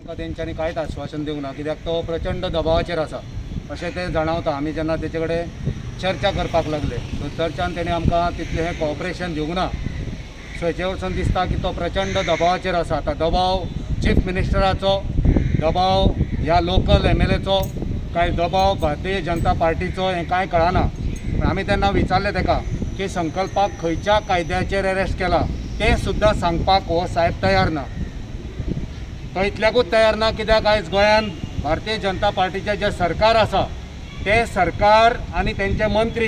आमकां तेंच्यांनी कांयच आश्वासन दिवंक ना, कित्याक तो प्रचंड दबावाचेर आसा अशें तें जाणावता. आमी जेन्ना तेचे कडेन चर्चा करपाक लागले सो चर्चान तेणें आमकां तितलें हें कॉपरेशन दिवंक ना. सो हेचे वरसून दिसता की तो प्रचंड दबावाचेर आसा. आतां दबाव चीफ मिनिस्टराचो, दबाव ह्या लोकल एमएलएचो, काय दबाव भारतीय जनता पार्टीचो, हें कांय कळना. पूण आमी तेन्ना विचारलें तेका की संकल्पाक खंयच्या कायद्याचेर अरेस्ट केला तें सुद्दां सांगपाक हो साहेब तयार ना. तो इतल्याकूच तयार ना कित्याक आयज गोंयांत भारतीय जनता पार्टीचें जें सरकार आसा तें सरकार आनी तेंचे मंत्री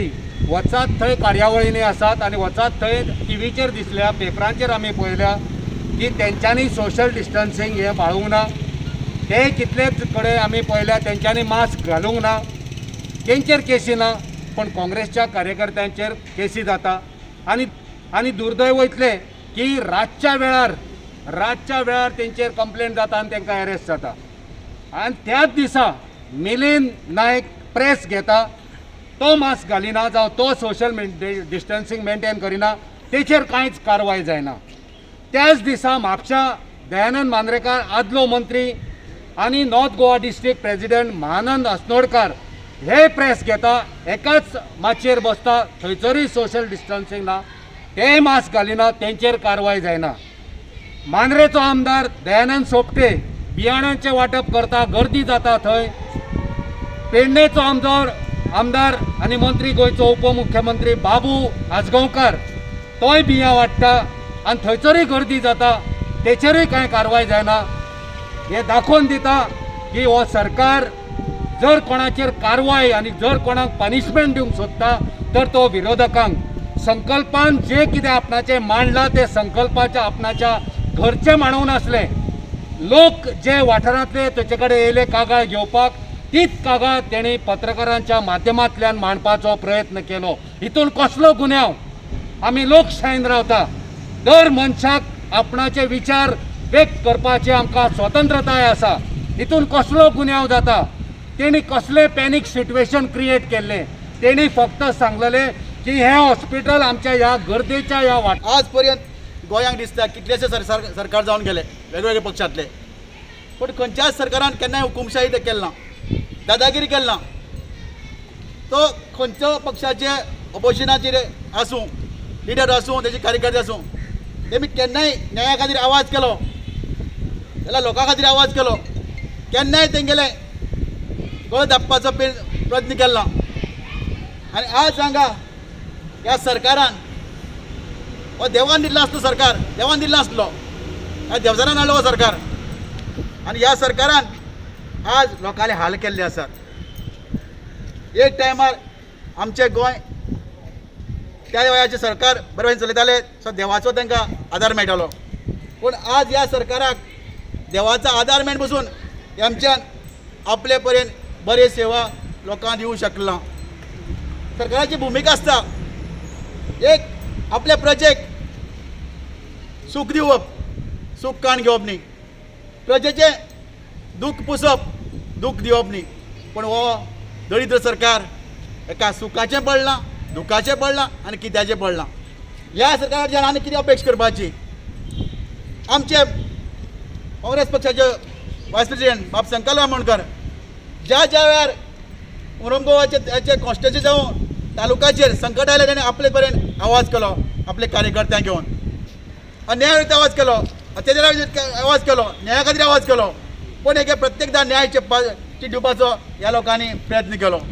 वचात थंय कार्यावळींनी आसात आनी वचात थंय टिवीचेर दिसल्या, पेपरांचेर आमी पळयल्या की तेंच्यांनी सोशल डिस्टन्सींग हें पाळूंक ना. ते कितलेच कडेन आमी पळयल्या तेंच्यांनी मास्क घालूंक ना, तेंचेर केसी ना, पण काँग्रेसच्या कार्यकर्त्यांचेर केसी जाता. आनी आनी दुर्दैव इतलें की रातच्या वेळार तेंचेर कंप्लेन जाता आनी तांकां अरेस्ट जाता. आनी त्याच दिसा मिलिंद नायक प्रेस घेता, तो मास्क घालिना जावं तो सोशल डिस्टन्सींग मेंटेन करिना, तेचेर कांयच कारवाय जायना. त्याच दिसा म्हापशा दयानंद मांद्रेकार आदलो मंत्री आनी north Goa district president Mahanand Asnodkar हे प्रेस घेता, एकाच माचयेर बसता, थंयसरूय सोशल डिस्टन्सींग ना, ते मास्क घालिना, तेंचेर कारवाय जायना. मांद्रेचो आमदार दयानंद सोपटे बियाणांचें वांटप करता, गर्दी जाता थंय. पेडणेचो आमदार आनी मंत्री, गोंयचो उपमुख्यमंत्री बाबू आजगांवकार तोय बियां वांट्टा आनी थंयसरूय गर्दी जाता, तेचेरूय कांय कारवाय जायना. हें दाखोवन दिता की हो सरकार जर कोणाचेर कारवाय आनी जर कोणाक पनिशमेंट दिवंक सोदता तर तो विरोधकांक. संकल्पान जे कितें आपणाचें मांडलां तें संकल्पाच्या आपणाच्या घरचें मांडूंक नासलें. लोक जे वाठारांतले तेचे कडेन येयले कागाळ घेवपाक, तीच कागाळ तेणी पत्रकारांच्या माध्यमांतल्यान मांडपाचो प्रयत्न केलो. हितून कसलो गुन्यांव? आमी लोकशायेन रावता. दर मनशाक आपणाचे विचार व्यक्त करपाची आमकां स्वतंत्रताय आसा. हितून कसलो गुन्यांव जाता? तेणी कसलें पॅनीक सिट्युएशन क्रिएट केल्लें? तेणी फक्त सांगलेलें की हें हॉस्पिटल आमच्या ह्या गर्देच्या ह्या वाठारांत आज पर्यंत गोंयांक दिसता कितलेशे सरकार जावन गेले वेगवेगळे पक्षांतले, पूण खंयच्याच सरकारान केन्नाय हुकुमशाही ते केल्ले ना, दादागिरी केल्ले ना. तो खंयचो पक्षाचे ऑपोजिशनाचेर आसूं, लिडर आसूं, तेजे कार्यकर्ते आसूं, तेमी केन्नाय न्याया खातीर आवाज केलो जाल्यार लोकां खातीर आवाज केलो, केन्नाय तेंगेले गळो दाबपाचो प्रयत्न केलो ना. आनी आज हांगा ह्या सरकारान हो देवान दिल्लो आसलो सरकार, देवान दिल्लो आसलो, ह्या देवचारान हाडलो हो सरकार आनी ह्या सरकारान आज लोकांले हाल केल्ले आसात. एक टायमार आमचें गोंय त्या वेळाचें सरकार बरें भशेन चलयताले, सो देवाचो तांकां आदार मेळटालो. पूण आज ह्या सरकाराक देवाचो आदार मेळून पसून आमच्यान आपले पर्यंत बरी सेवा लोकांक दिवंक शकना. सरकाराची भुमिका आसता एक आपल्या प्रजेक सूख दिवप, सूख काण घेवप न्ही, प्रजेचें दूख पुसप, दूख दिवप न्ही. पूण हो दळिद्र सरकार एका सुखाचें पडलां, दुखाचें पडलां आनी कित्याचें पडलां. ह्या सरकाराच्यान आनी कितें अपेक्षा करपाची? आमचे काँग्रेस पक्षाचे वायस प्रेसिडेंट बाब संकल्प आमोणकर ज्या ज्या वेळार उरम गोवाचे हेचे कॉन्स्टिट्युन्सी जावं तालुकाचेर संकट आयलें, तेणें आपले पर्यंत आवाज केलो, आपले कार्यकर्त्यांक घेवन अन्याय विरुद्ध आवाज केलो, अत्याचारा विरुद्ध आवाज केलो, न्याया खातीर आवाज केलो. पूण एके प्रत्येकदां न्याय दिवपाचो ह्या लोकांनी प्रयत्न केलो.